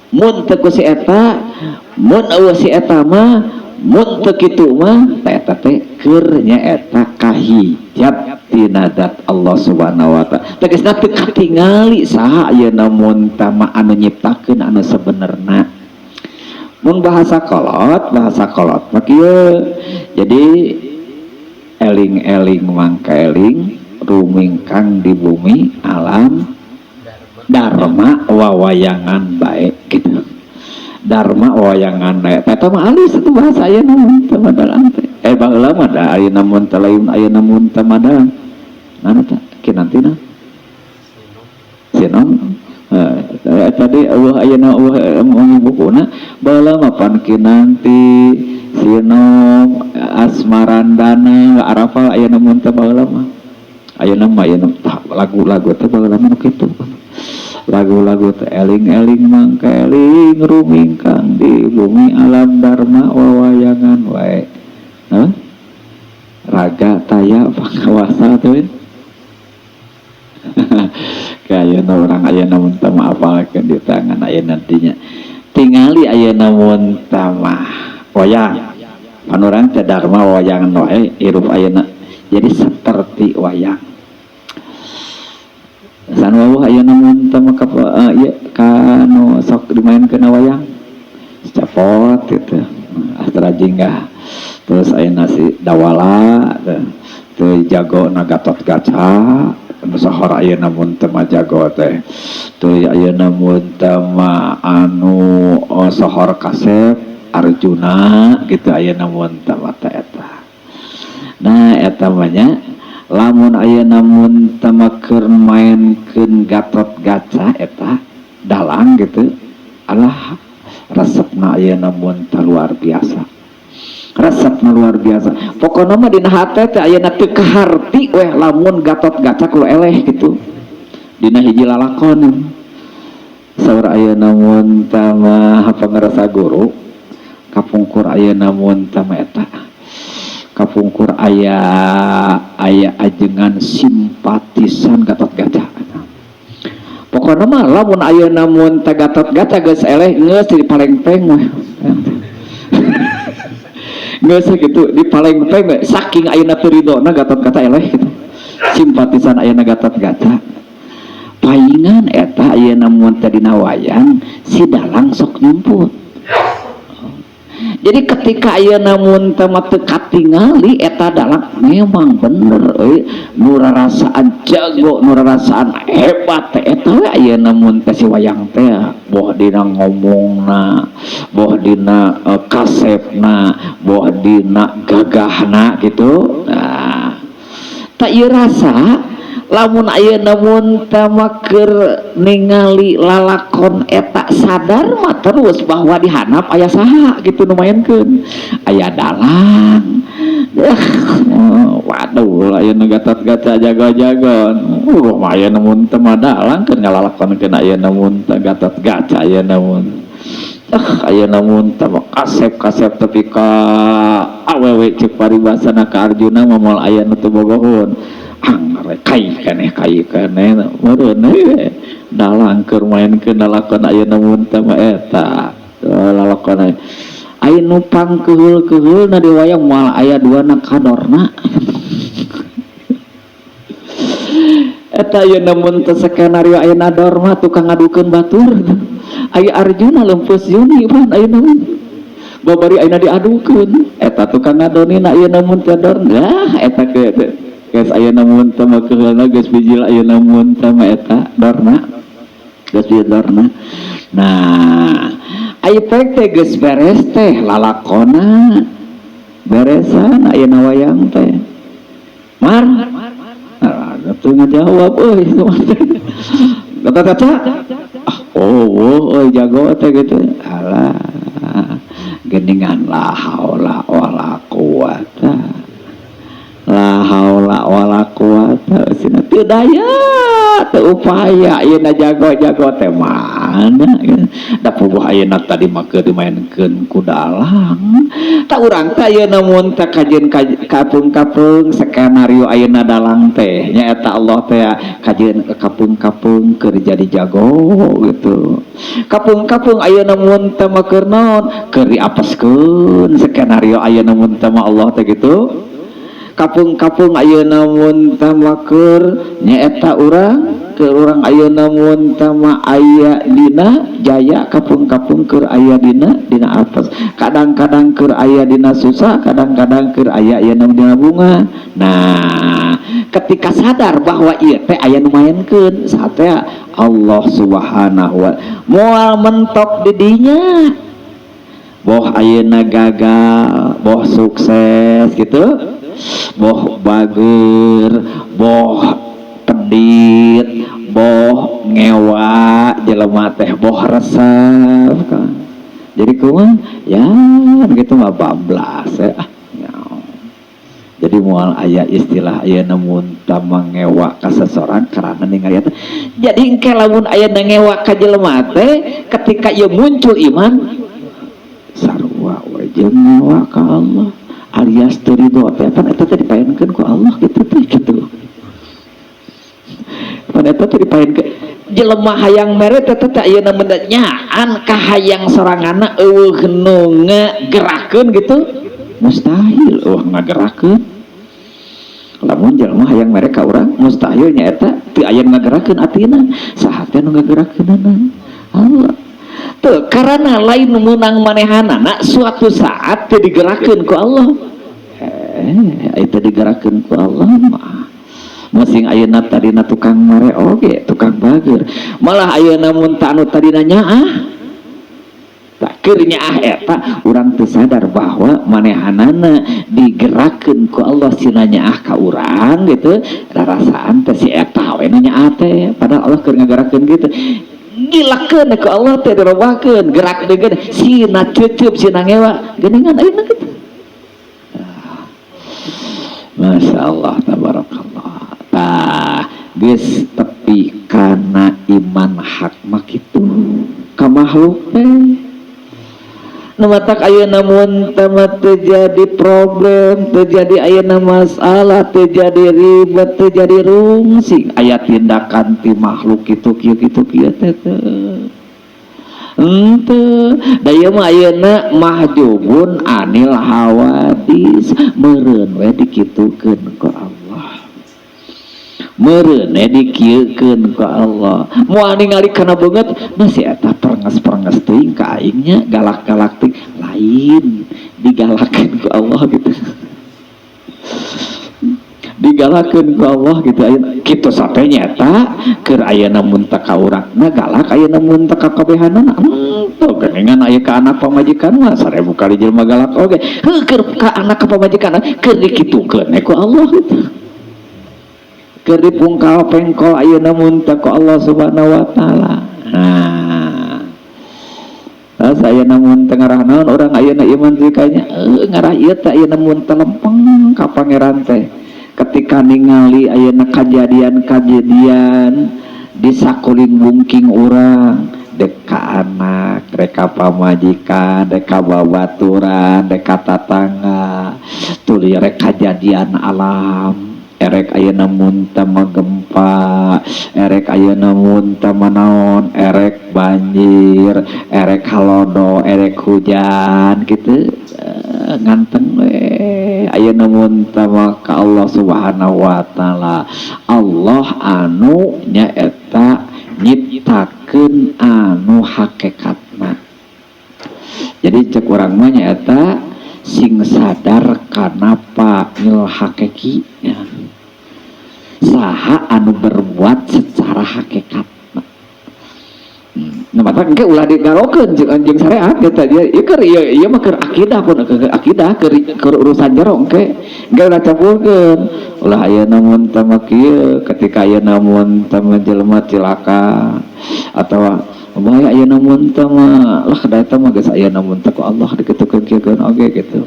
mun teu ku si eta, mun euweuh si eta mah, mun teu kitu mah. Teh eta teh keur nyaeta kahijab tina dat Allah Subhanahu wa taala. Tegasna teu katingali saha ayeuna mun tama anu nyiptakeun anu sebenerna. Mun bahasa kolot mah kieu. Jadi eling-eling mangka eling rumingkang di bumi alam dharma wawayangan bae gitu. Dharma wawayangan bae. Eta mah alus itu bahasa ayeuna mun teu madalang teh. Baheula mah da ayeuna mun teh lain, ayeuna mun teu madalang. Mana teh kinantina? Sinom. Tadi euweuh ayeuna euweuh bukuna, baheula mah pan kinanti, sinom, asmarandana, arafal ayeuna mun teh baheula mah. Ayeuna mah ayeuna tah lagu-lagu teh baheula mah nu kitu. Lagu-lagu teh eling-eling mangka eling rumingkang di bumi alam dharma wawayangan wae. Hah? Raga taya pangawasa tuh. Ayeuna urang ayeuna mun teu mah apalkeun di tangan ayeuna nantinya. Tingali ayeuna mun teu mah wayang. Pan urang teh dharma wayangan wae hirup ayeuna. Jadi seperti wayang. San wawuh ayeuna mun teu mah ka ieu ka nu sok dimaenkeun wayang. Cepot gitu. Astra Jingga. Terus ayeuna si Dawala teu jago na Gatot Kaca. Nu sohor ayeuna mun teu mah jago teh. Tuluy ayeuna mun teu mah anu sohor kasep Arjuna gitu ayeuna mun teu mah teh eta. Nah eta mah nya lamun ayeuna mun teu mah keur maenkeun Gatot Kaca eta dalang gitu, alah resepna ayeuna mun teu luar biasa. Resepna luar biasa. Pokona mah dina hate teh ayeuna teu kaharti weh lamun Gatot Kaca kudu eleh gitu. Dina hiji lalakon. Saur ayeuna mun teu mah pangarasa guru kapungkur ayeuna mun teu mah eta. Kapungkur aya ajengan simpatisan Gatot Kaca. Pokona mah lamun ayeuna mun teh Gatot Kaca geus eleh geus dipalengpeng weh. Geus gitu dipalengpeng we saking ayeuna teu ridona Gatot Kaca eleh gitu. Simpatisan ayeuna Gatot Kaca. Paingan eta ayeuna mun teh dina wayang si dalang sok nyumput. Jadi ketika ayeuna mun teh mah teu katingali eta dalang memang bener euy, nu rarasaan jago, nu rarasaan hebat teh eta we ayeuna mun teh si wayang teh, boh dina ngomongna, boh dina kasepna, boh dina gagahna gitu. Nah, tak ieu rasa lamun ayeuna mun teh mah keur ningali lalakon eta sadar mah terus bahwa di handap aya saha gitu nu maenkeun, aya dalang. Waduh, ayeuna Gatot Kaca jago-jago. Ayeuna mun teh mah dalang keur ngalalakonkeun ayeuna mun teh Gatot Kaca ayeuna mun. Ayeuna mun teh mah kasep-kasep tepi ka awewe, cek paribasana ka Arjuna mah moal aya nu teu bogoheun. Angger kai keneh kai keneh meureun we dalang keur maenkeun lalakon ayeuna mun teh mah eta lalakon aya nu pangkeuheul-keuheulna di wayang moal aya duana kadorna. Eta ayeuna mun teh skenario ayeuna Dorma tukang ngadukeun batur. Aya Arjuna lempus Yuni pan ayeuna mah. Babari ayeuna diadukeun. Eta tukang ngadonina ayeuna mun teh Dorna. Eta ke geus ayeuna mun teh mah keuheulna geus bijil ayeuna mun teh mah eta Dorna. Geus bijil Dorna. Nah, aya teh geus beres teh lalakona. Beresan ayeuna wayang teh. Mar tuh ngajawab euy Gatot Kaca. Ah, oh, oh, jago teh gitu. Alah, geningan la haula wala quwata. La haula wala quwata, cenah teu daya, teu upaya ayeuna jago-jago teh mana gitu. Da puguh ayeuna tadi mah keur dimaenkeun ku dalang. Tak urang teh ayeuna mun teh kajeun kapeung-kapeung skenario ayeuna dalang teh nyaeta Allah teh kajeun kapeung-kapeung keur jadi jago gitu. Kapeung-kapeung ayeuna mun teh mah keur naon? Keur diapeskeun skenario ayeuna mun teh mah Allah teh gitu. Kapeung-kapeung ayeuna mun teh mah keur nyaeta urang keur urang ayeuna mun teh mah aya dina jaya, kapeung-kapeung keur aya dina dina apes, kadang-kadang keur aya dina susah, kadang-kadang keur aya ayeuna dina bunga. Nah, ketika sadar bahwa ieu teh aya nu maenkeun satea Allah Subhanahu wa moal mentok di dinya, boh ayeuna gagal boh sukses gitu, boh bager boh pedit boh ngewa jelema teh boh resep. Jadi kumaha ya gitu mah bablas ya. Jadi moal aya istilah ayeuna mun tah ngewa ka seseorang karena ningali eta. Jadi engke lamun aya ngewa ka jelema teh ketika ieu muncul iman sarua we jeung ngewa ka Allah alias teu ridho teh pan eta teh dipaenkeun ku Allah gitu teh gitu. Pan eta teh dipaenkeun jelema hayang mere teh teh ayeuna mun nyaan ka hayang soranganna eueuh nu ngagerakeun gitu mustahil eueuh ngagerakeun. Lamun jelema hayang mere ka urang mustahil nyaeta teu aya nu ngagerakeun atina, saha teh nu ngagerakeunana? Allah. Tuh, karena lain meunang manehanana suatu saat teu digerakeun ku Allah. Itu digerakeun ku Allah mah. Masing ayeuna tadina tukang mere oge, tukang bager. Malah ayeuna mun ta anu tadina nyaah. Tak keur nyaah eta urang teu sadar bahwa manehanana digerakeun ku Allah sina nyaah ka urang gitu. Rarasaan teh si eta we nu nyaah teh, padahal Allah keur ngagerakeun gitu. Gilakeun ku Allah teh dirobahkeun, gerak deui sina ceuceup sina ngewa, geuningan ayeuna kitu. Masya Allah, tabarakallah. Tah, geus tepi kana iman hak mah kitu ka makhluk teh. Nu matak ayeuna mun teh mah teu jadi problem, teu jadi ayeuna masalah, teu jadi ribet, teu jadi rungsing. Aya tindakan ti makhluk kitu kieu kitu kieu teh teu. Henteu, da ieu mah ayeuna mahjubun anil hawadis, meureun we dikitukeun ku Allah. Meureun dikieukeun ku Allah. Moal ningali kana beungeut masih eta perenges-perenges teuing ka aing nya, galak-galak teuing, lain digalakeun ku Allah gitu. Digalakeun ku Allah gitu ayeuna kitu sate nya eta keur ayeuna mun teu ka urangna galak ayeuna mun teu ka kabehanana henteu geuningan aya ka anak pamajikan mah 1000 kali jelema galak oge heuh keur ka anak ka pamajikan keur dikitukeun ku Allah gitu. Keur dipungkal pengkol ayeuna mun teu ku Allah Subhanahu wa taala. Nah, saya namun teu ngarah naon urang ayeuna iman zikanya ngarah ieu teh ayeuna mun teu lempeng ka pangeran teh ketika ningali ayeuna kajadian-kajadian di sakuling bungking urang dek ka anak, rek ka pamajikan, rek ka babaturan, rek ka tatangga, tuluy rek kajadian alam, erek ayeuna mun teu mah gempa, erek ayeuna mun teu mah naon, erek banjir, erek halodo, erek hujan gitu, nganteng we ayeuna mun teu mah ka Allah Subhanahu wa taala. Allah anu nyaeta nyiptakeun anu hakikatna. Jadi cek urang mah nyaeta sing sadar kana fa'il hakiki nya. Saha anu berbuat secara hakikat. Nah, mata engke ulah digarokeun jeung anjing syariat gitu dia. Ieu keur ieu ieu mah keur akidah pun keur akidah keur keur urusan jero engke. Engke ulah campurkeun. Ulah ayeuna mun teh mah kieu ketika ayeuna mun teh mah jelema cilaka atawa bae ayeuna mun teh mah lah da eta mah geus ayeuna mun teh ku Allah dikitukeun kieukeun oge gitu.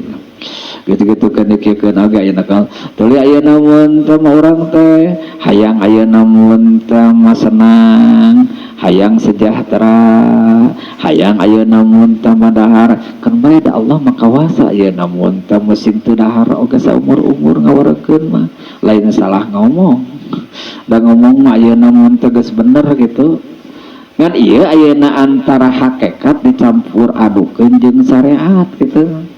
Gitu-gitu kan dikieukeun oge ayeuna kan tuluy ayeuna mun teh mah urang teh hayang ayeuna mun teh mah senang, hayang sejahtera, hayang ayeuna mun teh mah dahar kan bae da Allah mah kawasa ayeuna mun teh musim teu dahar oge saumur-umur ngawarekeun mah lain salah ngomong da ngomong mah ayeuna mun teh geus bener gitu. Ngan ieu ayeuna antara hakikat dicampur adukeun jeung syariat gitu.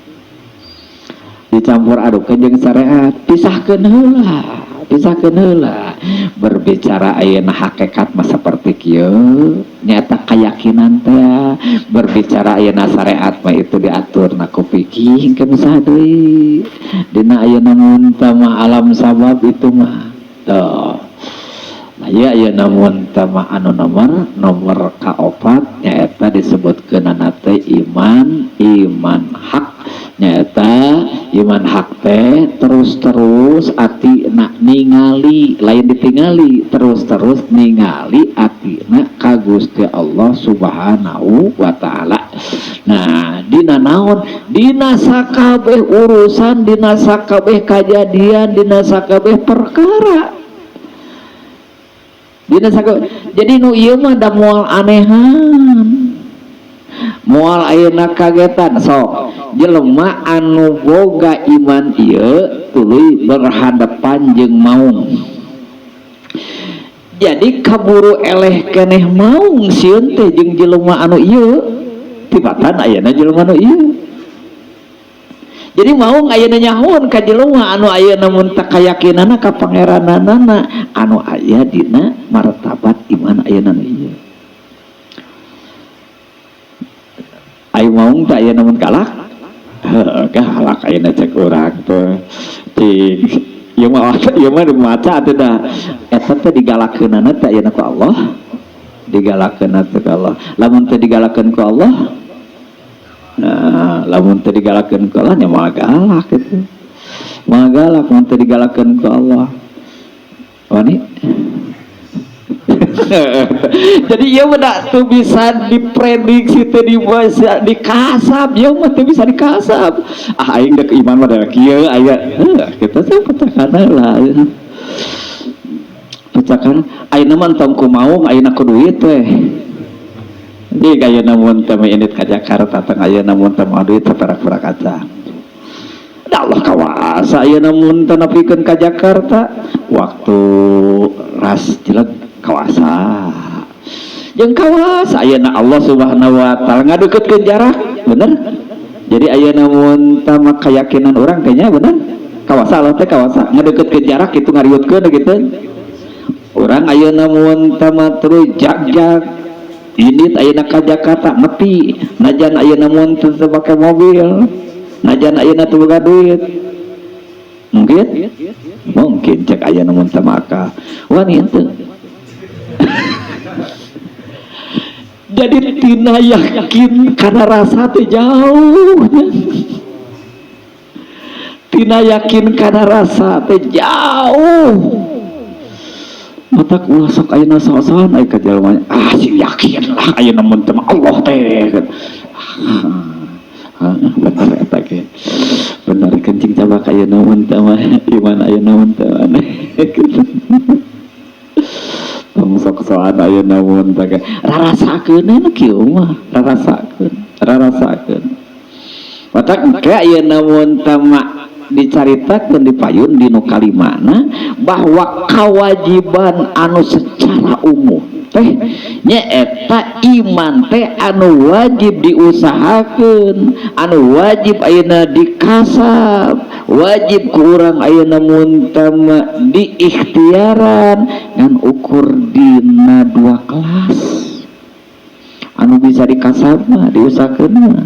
Dicampur adukeun jeung syariat, pisahkeun heula, pisahkeun heula. Berbicara ayeuna hakikat mah saperti kieu, nyata keyakinan teh. Berbicara ayeuna syariat mah itu diatur na ku fikih engke misah deui. Dina ayeuna mun teh mah alam sabab itu mah. Tuh. Nah, ieu ayeuna mun teh mah anu nomor kaopat nyaeta disebutkeunana teh iman, iman hak. Nyaeta iman hak teh terus-terus atina ningali, lain ditingali, terus-terus ningali atina ka Gusti Allah Subhanahu wa taala. Nah, dina naon? Dina sakabeh urusan, dina sakabeh kajadian, dina sakabeh perkara. Dina sakabeh. Jadi nu ieu mah da moal anehan. Moal ayeuna kagetan sok jelema anu boga iman ieu tuluy berhadapan jeung maung. Jadi kaburu eleh keneh maung sieun teh jeung jelema anu ieu tibatan ayeuna jelema anu ieu. Jadi maung ayeuna nyahoan ka jelema anu ayeuna mun teu kayakinanna ka pangeranana anu aya dina martabat iman ayeuna nu ieu. Ayo maung teh ayeuna mun galak? Heuh, galak ayeuna cek urang teh. Cik, ieu mah ieu mah maca atuh da. Eta teh digalakeunana teh ayeuna ku Allah. Digalakeunna teh ku Allah. Lamun teh digalakeun ku Allah, nah, lamun teh digalakeun ku Allah nya moal galak kitu. Moal galak mun teh digalakeun ku Allah. Wani? Jadi ieu mah teu bisa diprediksi, teu bisa dikasab, ieu mah teu bisa dikasab. Ah aing dek iman mah da kieu aya. Heuh, kitu teh petakan lah. Petakan ayeuna mah entong ku maung, ayeuna ku duit teh. Jadi ayeuna mun teh indit ka Jakarta teh ayeuna mun teh moal duit saperak-perak acan. Da Allah kawasa ayeuna mun teh nepikeun ka Jakarta waktu ras jelek kawasa. Jeung kawasa ayeuna Allah Subhanahu wa taala ngadeukeutkeun jarak, bener? Jadi ayeuna mun teh mah keyakinan urang kayaknya bener? Kawasa Allah teh kawasa ngadeukeutkeun jarak itu ngariutkeun gitu. Urang ayeuna mun tama terus jag-jag ini ayeuna ka Jakarta nepi, najan ayeuna mun teu make mobil, najan ayeuna teu boga duit. Mungkin mungkin cek ayeuna mun teu maka wani henteu. Jadi tina yakin karena rasa teh jauh, tina yakin karena rasa teh jauh. Matak ulah sok ayeuna sok-sokan aya ka jelema, ah sing yakin lah ayeuna mun teh Allah teh. Bener eta ge. Bener kencing cabak ayeuna mun teh mah iman ayeuna mun teh mah. Tong sok-sokan ayeuna mun teh rarasakeun kieu mah, rarasakeun, rarasakeun. Matak engke ayeuna mun teh mah dicaritakeun di payun di nu kalimana bahwa kewajiban anu secara umum teh nyaeta iman teh anu wajib diusahakeun, anu wajib ayeuna dikasab, wajib ku urang ayeuna mun teh diikhtiaran ngan ukur dina dua kelas anu bisa dikasab mah diusahakeun mah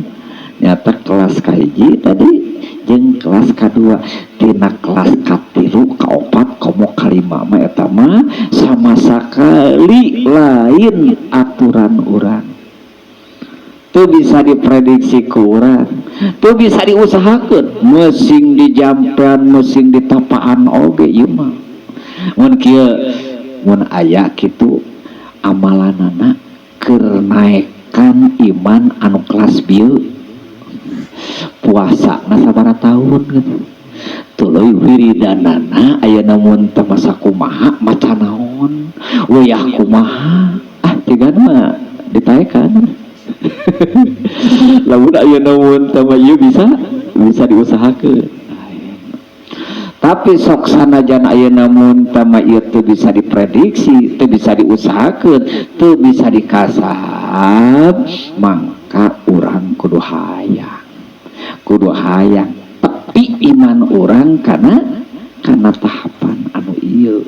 nyata kelas kahiji tadi jeung kelas kedua. Tina kelas katilu kaopat komo kalima mah eta mah sama sekali lain aturan urang, tuh bisa diprediksi ku urang, tuh bisa diusahakeun mesing dijampean mesing ditapaan oge ieu mah. Mun kieu mun aya kitu amalanana keur naekan iman anu kelas bieu, puasa na sabaraha tahun gitu tuluy wiridanana ayeuna mun teh masa kumaha maca naon wayah kumaha ah tiga mah ditaekan. Lamun ayeuna mun teh mah ieu bisa bisa diusahakeun. Tapi sok sanajan ayeuna mun teh mah ieu teu bisa diprediksi, teu bisa diusahakeun, teu bisa dikasab, mangka urang kudu hayang, kudu hayang tepi iman urang karena karena tahapan anu ieu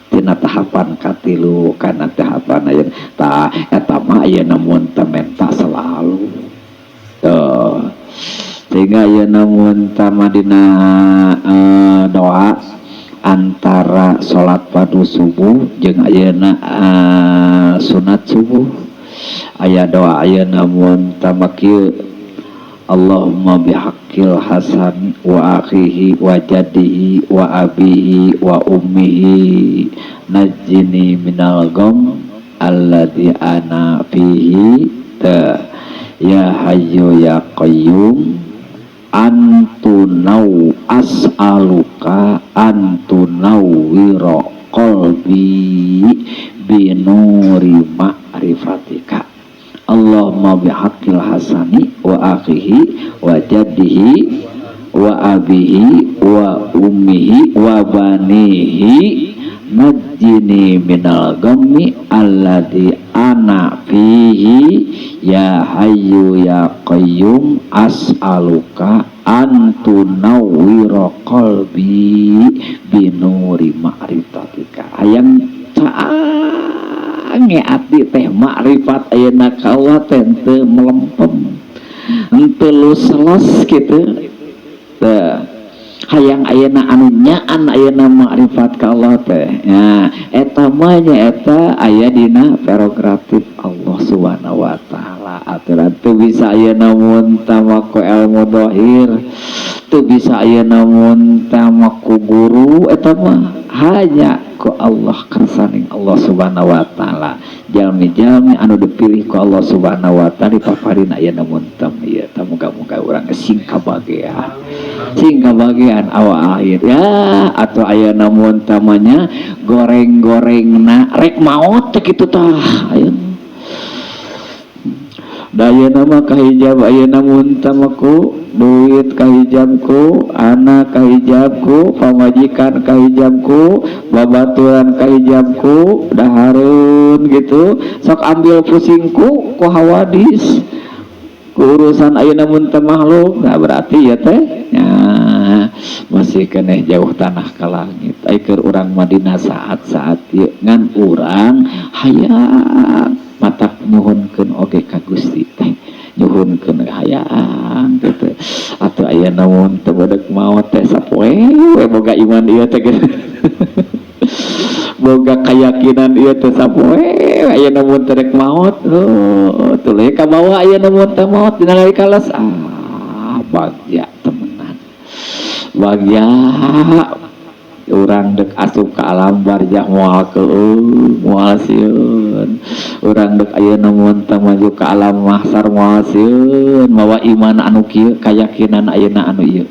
tina tahapan katilu karena tahapan ayeuna tah eta mah ayeuna mun teh menta selalu tuh. Sehingga ayeuna mun teh mah dina doa antara salat fardu subuh jeung ayeuna sunat subuh aya doa ayeuna mun teh mah kieu: Allahumma bihaqqil Hasan wa akhihi wa jaddihi wa abihi wa ummihi najjini minal gham alladzi ana fihi ta ya hayyu ya qayyum antunau as'aluka antunawwira qalbi binuri ma'rifatika. Allahumma bihaqqil Hasani wa akhihi wa jaddihi wa abihi wa ummihi wa banihi najjini minal ghammi alladzi ana fihi ya hayyu ya qayyum as'aluka an tunawwira qalbi binuri ma'rifatika. Hayang caange ati teh makrifat ayeuna ka Allah teh teu melempem, henteu lus-los kitu teh. Hayang ayeuna anu nyaan ayeuna makrifat ka Allah teh nya eta mah nya eta aya dina prerogatif Allah Subhanahu wa taala. Aturan teu bisa ayeuna mun ku ilmu zahir, teu bisa ayeuna mun ku guru, eta mah hanya ku Allah, kersaning Allah Subhanahu wa taala. Jalmi-jalmi anu dipilih ku Allah Subhanahu wa taala dipaparin ayeuna mun tem ieu teh. Muga-muga urang sing kabagean, sing kabagean awal akhir ya. Atau ayeuna mun tamanya goreng-gorengna rek maot teh kitu tah. Ayeuna da ayeuna mah kahijab ayeuna mun ku duit, kahijabku anak, kahijabku pamajikan, kahijabku babaturan, kahijabku dahareun gitu, sok ambil pusingku ku hawadis ku urusan ayeuna mun teh makhluk. Nah, berarti ya teh nya. Ayeuna masih keneh jauh tanah ka langit. Ai keur urang mah dina saat-saat ieu ngan urang hayang matak nyuhunkeun oge ka Gusti teh, nyuhunkeun hayang kitu atuh. Ayeuna mun teu bedek maot teh sapoe we boga iman ieu teh, boga keyakinan ieu teh sapoe. Ayeuna mun teu rek maot, oh tuluy kabawa. Ayeuna mun teu maot dina kalas, ah, bagja temenan, bagja urang dek asup ke alam barzah, moal keueung, moal sieun. Urang dek ayeuna mun teu maju ke alam mahsyar, moal sieun, mawa iman anu kieu, keyakinan ayeuna anu ieu.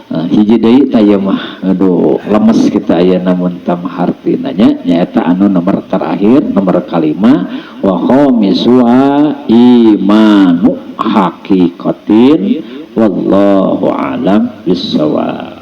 Hiji deui tah ieu mah, aduh, lemes kita ayeuna mun teu hartina nya, nyaeta anu nomor terakhir, nomor kalima, wa khamisuha imanu haqiqatin, wallahu alam bissawab.